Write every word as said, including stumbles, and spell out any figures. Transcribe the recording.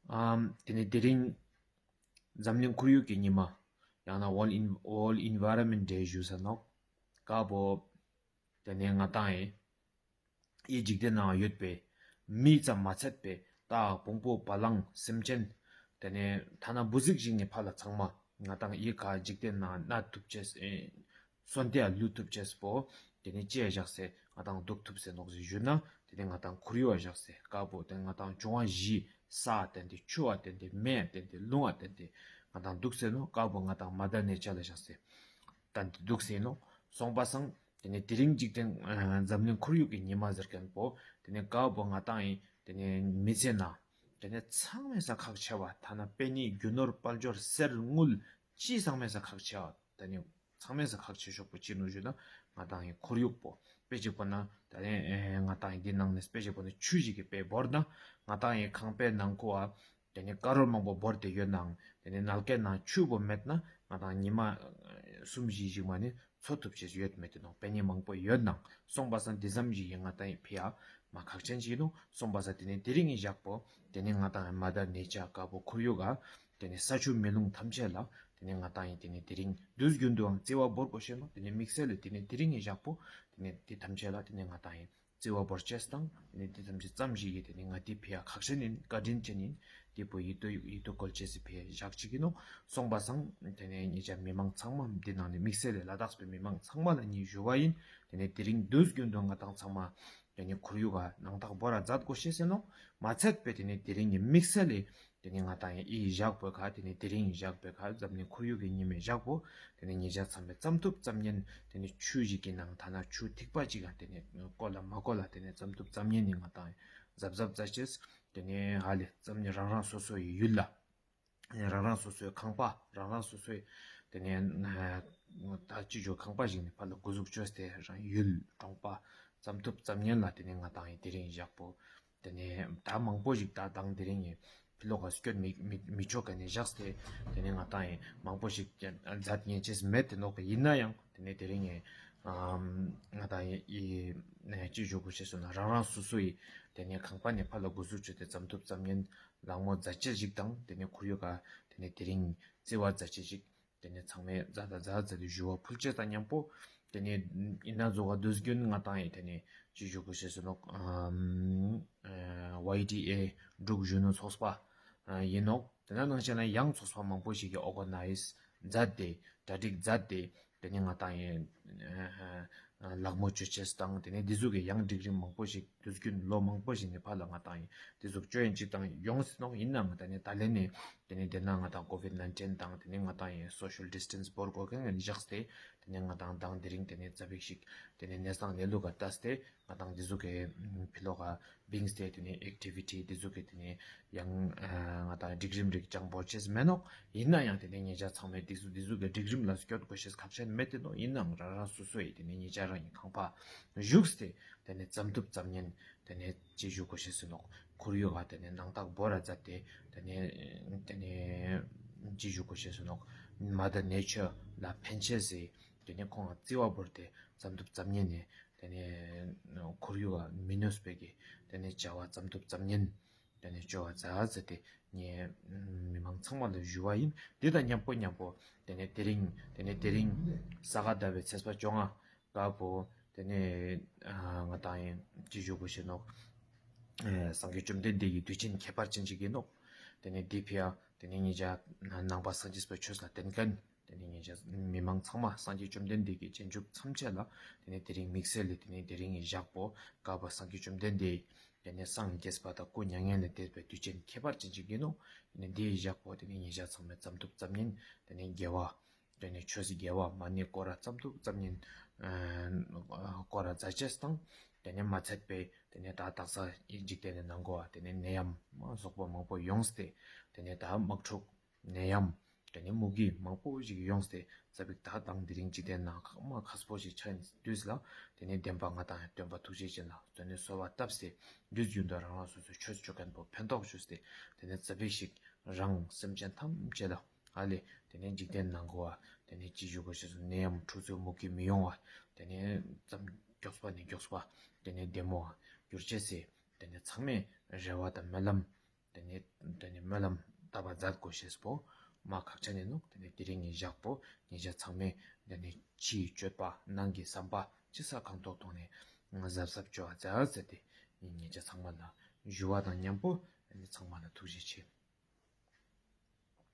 ཨམ་དེ་ནེ་དེ་རིང་འཛམ་གླིང་ཁོར་ཡུག་གི་ཉི་མ་ཡང་ན་World En- World Environment Day ཞུས་ས་ནོག། ཀ་བོ་དེ་ནེ་ང་ཏང་ཨེ་འི་འཇིག་རྟེན་ནང་ཡོད་པའི་མི་ཙམ་མ་ཚད་པའི་རྟ་བོང་བུ་བ་ལང་སེམས་ཅན་དེ་ནེ་ཐ་ན་འབུ་ཚིག་ཞིག་ནེ་ཕར་ལ་ཚང་མ་ང་ཏང་འི་ཀ་འཇིག་རྟེན་ནང་གནས་ཐུབ་ཅེས་ཨེ་གསོན་ཏེ་ལུས་ཐུབ་ཅེས་པོ་དེ་ནེ་ཅི་ཡ་བཞག་སེ་ང་ཏང་འདུག་ཐུབ་སེ་ནོག་ཟེར་ཞུས་ན་དེ་ནེ་ང་ཏང་ཁོར་ཡུག་ཡ་བཞག་སེ་ཀ་བོ་དེ་ནེ་ང་ཏང་འབྱུང་བ་བཞི་ས་བརྟེན་ཏེ་ཆུ་བ་བརྟེན་ཏེ་མེ་བརྟེན་ཏེ་རླུང་བ་བརྟེན་ཏེ་ང་ཏང་འདུག་སེ་ནོག། ཀ་བོ་ང་ཏང་མ་དར་ནེ་ཅར་ལ་བཞག་སེ་བརྟེན་ཏེ་འདུག་སེ་ནོག། སོང་པ་སང་དེ་ནེ་དེ་རིང་འཇིག་རྟེན་ཨ་འཛམ་གླིང་ཁོར་ཡུག་གི་ཉི་མ་ཟེར་མཁན་པོ་དེ་ནེ་ཀ་བོ་ང་ཏང་ཨེ་དེ་ནེ་མི་ཚེ་ན་དེ་ནེ་ཚང་མའི་སང་ཁག་ཆེ་བ་ཐ་ན་པེ་ནེ་རྒྱུ་ནོར་དཔལ་འབྱོར་གསེར་དངུལ་ཅི་ཚང་མའི་སང་ཁག་ཆེ་བ་དེ་ནེ་ཚང་མའི་སང་ཁག་ཆེ་ཤོས་པོ་ཅི་ནོག་ཞུ་ན་ང་ཏང་ཨེ་ཁོར་ཡུག་པོ་དཔེ་ཅིག་པོ་ན་དེ་ནེ་ཨེ་ང་ཏང་ཨེ་འདི་ནང་ནེ་དཔེ་ཅིག་པོ་ན་ཆུ་ཞིག་གི་དཔེ་བོར་ན་ང་ཏང་ཨེ་ཁང་པའི་ནང་ཁོ་བ་དེ་ནེ་ཀ་རོར་མང་པོ་བོར་ཏེ་ཡོད་ནའང་དེ་ནེ་ནལ་ཀའི་ནང་ཆུ་བོ་མེད་ན་ང་ཏང་ཉི་མ་ཨེ་གསུམ་བཞི་ཞིག་མ་ནེ་འཚོ་ཐུབ་ཅེས་ཡོད་མེད་དེ་ནོག། པེ་ནེ་མང་པོ་ཡོད་ནའང་སོང་པ་སང་དེ་ཙམ་ཞིག་གི་ང་ཏང་ཨེ་ཕི་ཡ་མ་ཁག་ཆེན་ཞིག་ནོག། སོང་པ་སང་དེ་ནེ་དེ་རིང་གི་ཞག་པོ་དེ་ནེ་ང་ཏང་ཨེ་མ་དར་ནེ་ཅར་ཀ་བོ་ཁོར་ཡུག་ག་དེ་ནེ་ས་ཆུ་མེ་རླུང་ཐམས་ཅད་ལ་དེ་ནེ་ང་ཏང་ཨེ་དེ་ནེ་དེ་རིང་དུས་རྒྱུན་དུའང་བརྩེ་བ་བོར་དགོས་ཤེས་ནོག། དེ་ནེ་དམིགས་བསལ་ལ་དེ་ནེ་དེ་རིང་གི་ཞག་པོ་དེ་ནེ་དེ་ཐམས་ཅད་ལ་དེ་ནེ་ང་ཏང་ཨེ་བརྩེ་བ་བོར་ཅེས་དང་དེ་ནེ་དེ་ཐམས་ཅད་ཙམ་ཞིག་གི་དེ་ནེ་ང་ཏི་ཕི་ཡ་ཁག་ཆེན་ཡིན་བཀའ་དྲིན་ཅན་ཡིན་དེ་པོ་ཡིད་དུ་ཡིད་དུ་བཀོལ་ཅེས་སི་ཕི་ཡ་ཞག་ཅིག་ཡིན་ནོག། སོང་པ་སང་དེ་ནེ་ཉེ་ཆར་མི་མང་ཚང་མ་འདི་ནང་ནེ་དམིགས་བསལ་ལ་ལ་དྭགས་པའི་མི་མང་ཚང་མ་ལ་ངས་ཞུ་བ་ཡིན། དེ་ནེ་དེ་རིང་དུས་རྒྱུན་དུ་ང་ཏང་ཚང་མ་དེ་ནེ་ཁོར་ཡུག་ག་ནང་རྟགས་བོར་ར་མཛད་དགོས་ཤེས་ཟེར་ནོག། མ་ཚད་པའི་དེ་ནེ་དེ་རིང་གི་དམིགས་བསལ་ལ་དེ་ནེ་ང་ཏང་ཡི་ཞག་པོའི་ཁ་དེ་ནེ་དེ་རིང་ཡི་ཞག་པོའི་ཁ་འཛམ་གླིང་ཁོར་ཡུག་གི་ཉི་མའི་ཞག་པོ་དེ་ནེ་ཉེ་ཆར་ཚང་མས་ཙམ་ཐུབ་ཙམ་ཉན་དེ་ནེ་ཆུ་ཞིག་གི་ནང་ཐ་ན་ཆུ་ཐིགས་པ་ཅིག་ག་དེ་ནེ་བཀོལ་ལ་མ་བཀོལ་ལ་དེ་ནེ་ཙམ་ཐུབ་ཙམ་ཉན་ནི་ང་ཏང་གཟབ་གཟབ་མཛད་ཅེས། དེ་ནེ་ཧ་ལེ་ཙམ་ཉན་རང་རང་སོ་སོ་ཡི་ཡུལ་ལ་རང་རང་སོ་སོའི་ཁང་པ་རང་རང་སོ་སོའི་དེ་ནེ་ད་ཅི་ཞུ་ཁང་པ་ཞིག་ནེ་ཕར་ལ་གོ་ཟུག་བཅོས་ཏེ་རང་ཡུལ་གྲོང་པ་ཙམ་ཐུབ་ཙམ་ཉན་ལ་དེ་ནེ་ང་ཏང་ཡི་དེ་རིང་ཞག་པོ་དེ་ནེ་ད་མང་པོ་ཞིག་ད་དང་དེ་རིང་ཡི་ཕི་ལོག་ག་སྐྱོད་མི་མི་མི་ཆོག་ག་ནེ་བཞག་སྟེ་དེ་ནེ་ང་ཏང་ཡི་མང་པོ་ཞིག་མཛད་ཉན་ཅེས་མེད་དེ་ནོག། ཡིན་ན་ཡང་དེ་ནེ་དེ་རིང་ཡི་ང་ཏང་ཡི་ཅི་ཞུ་དགོས་ཤེས་སོང་ན་རང་རང་སོ་སོ་ཡི་དེ་ནེ་ཁང་པ་ནེ་ཕར་ལ་གོ་ཟུག་བཅོས་ཏེ་ཙམ་ཐུབ་ཙམ་ཉན་ལག་མོ་མཛད་ཅེས་ཞིག་དང་དེ་ནེ་ཁོར་ཡུག་ག་དེ་ནེ་དེ་རིང་བརྩེ་བ་མཛད་ཅེས་ཞིག་དེ་ནེ་ཚང་མས་མཛད་ད་མཛད་མཛད་དེ་ཞུ་བ་ཕུལ་ཅེས་དང་མཉམ་པོ་དེ་ནེ་ཡིན་ན་ཟོ་ག་དུས་རྒྱུན་ང་ཏང་ཡི་དེ་ནེ་ཅི་ཞུ་དགོས་ཤེས་སོང་ནོག། ཨམ་ཨ་ཝའི་ཌི་ཨེ་འབྲུག་གཞོན་ནུ་ཚོགས་པ་ཨ་ཡིན་ནོག། དེ་ན་ནང་བཞིན་ན་ཡང་ཚོགས་པ་མང་པོ་ཞིག་གི་ཨོ་ག་ནའིཛ་མཛད་དེ་གྲ་སྒྲིག་མཛད་དེ་དེ་ནེ་ང་ཏང་ཡི་ཨ་ལག་མོ་བཅོ་ཅེས་དང་དེ་ནེ་འདི་ཟུག་གི་ཡང་སྒྲིག་རིམ་མང་པོ་ཞིག་དུས་རྒྱུན་ལོ་མང་པོ་ཞིག་ནེ་ཕར་ལ་ང་ཏང་ཡི་འདི་ཟུག་བཅོ་ཡིན་ཅིག་དང་ཡོངས་སེ་ནོག། ཡིན་ནའང་དེ་ནེ་ད་ལན་ནེ་དེ་ནེ་དེ་ན་ང་ཏང་ཀོ་ཝིཌ་ནའིན་ཊིན་དང་དེ་ནེ་ང་ཏང་ཡི་སོ་ཤལ་ཌིས་ཊེནས་བོར་དགོས་མཁན་ནེ་བཞག་སྟེ་དེ་ནེ་ང་ཏང་དང་དེ་རིང་དེ་ནེ་ཙ་པིག་ཞིག་དེ་ནེ་གནས་སྟངས་གནས་ལུགས་ག་ལྟ་སྟེ་ང་ཏང་འདི་ཟུག་གི་ཕི་ལོག་ག་བིངས་ཏེ་དེ་ནེ་ཨེག་ཊི་བི་ཊི་འདི་ཟུག་གི་དེ་ནེ་ཡང་ང་ཏང་སྒྲིག་རིམ་རིགས་ཅང་བོར་ཅེས་མེད་ནོག། ཡིན་ན་ཡང་དེ་ནེ་ཉེ་ཆར་ཚང་མས་འདི་ཟུག་འདི་ཟུག་གི་སྒྲིག་རིམ་ལ་སྐྱོད་དགོས་ཤེས་ཁག་ཆེན་མེད་དེ་ནོག། ཡིན་ནའང་རང་རང་སོ་སོ་ཡི་དེ་ནེ་ཉེ་ཆར་རང་ཡི་ཁང་པ་བཞུགས་ཏེ་དེ་ནེ་ཙམ་ཐུབ་ཙམ་ཉན་དེ་ནེ་ཅི་ཞུ་དགོས་ཤེས་སོང་ནོག། ཁོར་ཡུག་ག་དེ་ནེ་ནང་རྟགས་བོར་ར་མཛད་དེ་དེ་ནེ་དེ་ནེ་ཅི་ཞུ་དགོས་ཤེས་སོང་ནོག། མ་དར་ནེ་ཅར་ལ་ཕན་ཅེས་སི་དེ་ནེ་ཁོང་ལ་བརྩེ་བ་བོར་ཏེ་ཙམ་ཐུབ་ཙམ་ཉན་ནེ་དེ་ནེ་ཁོར་ཡུག་ག་མི་གནོད་པའི་གི་དེ་ནེ་བྱ་བ་ཙམ་ཐུབ་ཙམ་ཉན་དེ་ནེ་བཅོ་བ་མཛད་མཛད་དེ་ངས་མི་མང་ཚང་མ་ལ་ཞུ་བ་ཡིན། དེ་དང་མཉམ་པོ་མཉམ་པོ་དེ་ནེ་དེ་རིང་དེ་ནེ་དེ་རིང་ས་ག་ཟླ་བའི་ཚེས་པ་བཅོ་ལྔ་སྐབས་པོ་དེ་ནེ་ང་ཏང་ཡིན་ཅི་ཞུ་དགོས་ཤེས་ནོག། སངས་རྒྱས་བཅོམ་ལྡན་འདས་ཀྱི་དུས་ཆེན་ཁྱད་པར་ཅན་ཞིག་ཡིན་ནོག། དེ་ནེ་འདི་ཕི་ཡ་དེ་ནེ་ཉེ་ཆར་ནང་པ་སངས་རྒྱས་པའི་ཆོས་ལ་བརྟེན་མཁན་དེ་ནེ་ཉེ་ཆར་མི་མང་ཚང་མ་སངས་རྒྱས་བཅོམ་ལྡན་འདས་ཀྱི་རྗེས་འཇུག་ཐམས་ཅད་ལ་དེ་ནེ་དེ་རིང་དམིགས་བསལ་ལ་དེ་ནེ་དེ་རིང་གི་ཞག་པོ་སྐབས་པ་སངས་རྒྱས་བཅོམ་ལྡན་འདས་དེ་ནེ་སངས་རྒྱས་པ་དང་སྐུ་མྱ་ངན་ལས་འདས་པའི་དུས་ཆེན་ཁྱད་པར་ཅན་ཞིག་ཡིན་ནོག། དེ་ནེ་འདིའི་ཞག་པོ་དེ་ནེ་ཉེ་ཆར་ཚང་མས་ཙམ་ཐུབ་ཙམ་ཉན་དེ་ནེ་དགེ་བ་དེ་ནེ་ཆོས་དགེ་བ་མ་ཎི་སྐོར་ར་ཙམ་ཐུབ་ཙམ་ཉན་སྐོར་ར་མཛད་ཅེས་དང་དེ་ནེ་མ་ཚད་པའི་དེ་ནེ་ད་དག་ས་འཇིག་རྟེན་ནི་ནང་གོ་བ་དེ་ནེ་ནད་ཡམས་སོགས་པ་མང་པོ་ཡོངས་ཏེ་དེ་ནེ་ད་དམག་འཁྲུག་ནད་ཡམས་དེ་ནེ་མུ་གེ་མང་པོ་ཞིག་ཡོངས་ཏེ་ཙ་པིག་ད་དང་དེ་རིང་འཇིག་རྟེན་ནང་ཁག་མ་ཁག་པོ་ཞིག་ཆགས་དུས་ལ་དེ་ནེ་བདེན་པ་ང་ཏང་སྟོན་པ་ཐུགས་རྗེ་ཅན་ལ་བརྟེན་ནེ་གསོལ་བ་བཏབ་སྟེ་དུས་རྒྱུན་དུ་རང་རང་སོ་སོའི་ཆོས་བཅོ་མཁན་པོ་ཕན་ཐོགས་ཞུས་ཏེ་དེ་ནེ་ཙ་པིག་ཞིག་རང་སེམས་ཅན་ཐམས་ཅད་ལ་ཨ་ལེ་དེ་ནེ་འཇིག་རྟེན་ནང་གོ་བ་དེ་ནེ་ཅི་ཞུ་དགོས་ཤེས་སོང་ནད་ཡམས་འཁྲུག་རྩོད་མུ་གེ་མི་ཡོང་བ་དེ་ནེ་ཙམ་མགྱོགས་པ་ནེ་མགྱོགས་པ་དེ་ནེ་བདེ་མོ་གྱུར་ཅེས་སི་དེ་ནེ་ཚང་མས་རེ་བ་དང་སྨོན་ལམ་དེ་ནེ་དེ་ནེ་ སྨོན་ལམ་བཏབ་པ་མཛད་དགོས་ཤེས་པོ་མ་ཁག་ཆེན་ནི་ནོག། དེ་ནེ་དེ་རིང་ངི་ཞག་པོ་ཉེ་ཞ་ཚང་མས་དེ་ནེ་ཕྱིའི་སྤྱོད་པ་ནང་གི་བསམ་པ་ཅི་ས་གང་ཐོག་ཐོག་ནེ་གཟབ་གཟབ་ཅོ་ཨ་ཛད་ཟེར་ཏེ་ཉེ་ཞ་ཚང་མ་ལ་ཞུ་བ་དང་མཉམ་པོ་དེ་ནེ་ཚང་མ་ལ་ཐུགས་རྗེ་ཆེ།